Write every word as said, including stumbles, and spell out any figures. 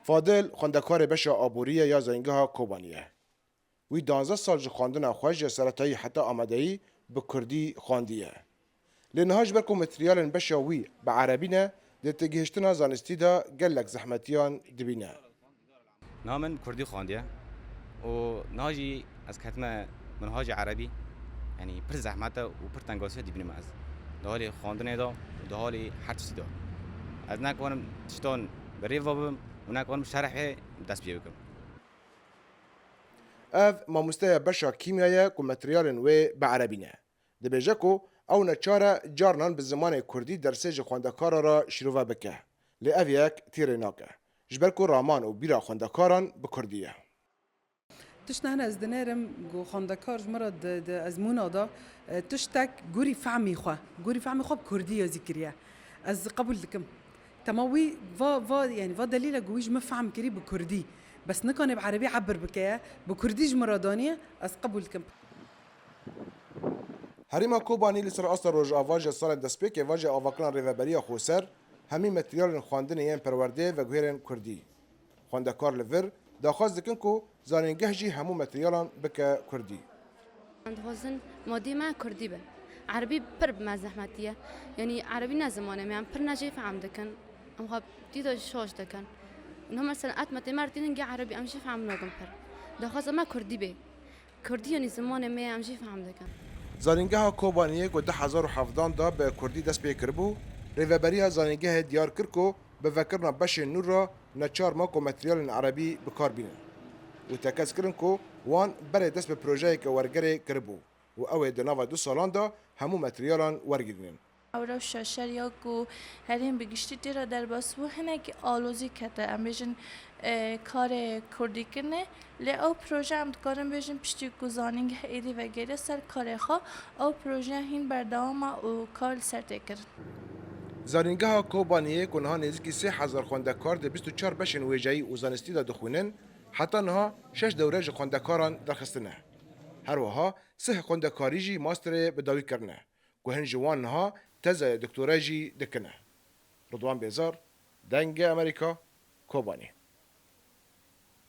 Fadil xwendekarê beşa aborî ye ya Zanîngeha Kobanî ye. Wî duwazdeh sal ji xwendina xwe ji seretayî heta amadeyî bi kurdî xwendiye. Lê niha ji ber ku materyalên beşa wî bi erebî ne, di têgihiştina zanistî de gelek zehmetiyan dibîne. Niha min bi kurdî xwendiye û niha jî ez ketime minhacê erebî, yanî pir zehmet e û pir tengasiya dibînim ez. Di halê xwendinê de û di halê her tiştî de. Ez nekarim tiştan bi rê ve bibim û nekarim şerhê dest pê bikim. Ev mamosteya beşa kîmya ye ku materyalên wê bi erebî ne. Dibêje ku ew neçar e carinan bi zimanê kurdî dersê ji xwendekaran re şîrove bike. Lê ev yek tîrê nake. Ji ber ku raman û bîra xwendekaran bi kurdî ye. Tişt hene ez dinêrim ku xwendekar ji min re di, di ezmûna de, e, tiştek gorî fehmî xwe, gorî fehmî xwe bi kurdî ya zî kiriye. Ez qebûl dikim. Tema wî va, va, yanî va delîl e ku wî ji min fehm kirî bi kurdî. Bes nikane bi erebî ebir bike ye, bi kurdî ji min re daniye, ez qebûl dikim. Herêma Kobanî li ser asta Rojava ji salên destpêkê ve ji avakirin Rêveberiya Xweser hemî materyalên xwendinê yên perwerdê veguhêrin kurdî. Xwendekar li vir daxwaz dikin ku zanîngeh jî hemû materyalan bike kurdî. Em dixwazin madî me kurdî be. Erebî pir bi me zehmetî ye. Yanî erebî ne zimanê me, em pir ne jê fehm dikin. Em xwe tî de şaş dikin. Niha mesela et me tê me re tînin gê erebî, em jî fehm nakin pir. Daxwaza me kurdî bê. Kurdî yanî zimanê me ye, em jî fehm dikin. Zanîngeha Kobaniyê ku du hezar û hevdan de bi kurdî dest pê kiribû, Rêveberiya Zanîngehê diyar kir ku bi vekirina beşên nû re neçar ma ku materyalên erebî bi kar bînin û tekez kirin ku wan berê dest bi projeyeke wergerê kiribû û ew ê di nava du salan de hemû materyalan wergirînin. Ew rewşa şer ya ku herêm bi giştî tê re derbas bû, hinekî alozî kete, em bêjin, e, karê kurdîkirinê. Lê ew proje em dikarin bêjin piştî ku zanîngeh êdî vegeriya ser karê xwe, ew projeya hîn berdewam e û kar li ser tê kirin. Zanîngeha Kobaniyê ku niha nêzîkî sê hezar xwendekar di bîst û çar beşên wêjeyî û zanistî de dixwînin, heta niha şeş dewre ji xwendekaran derxistine. Her wiha sih xwendekarî jî masterê bi dawî kirine, ku hin ji wan niha tezaya doktora jî dikine. Ridwan Bêzar, Dengê Amerîka, Kobanî.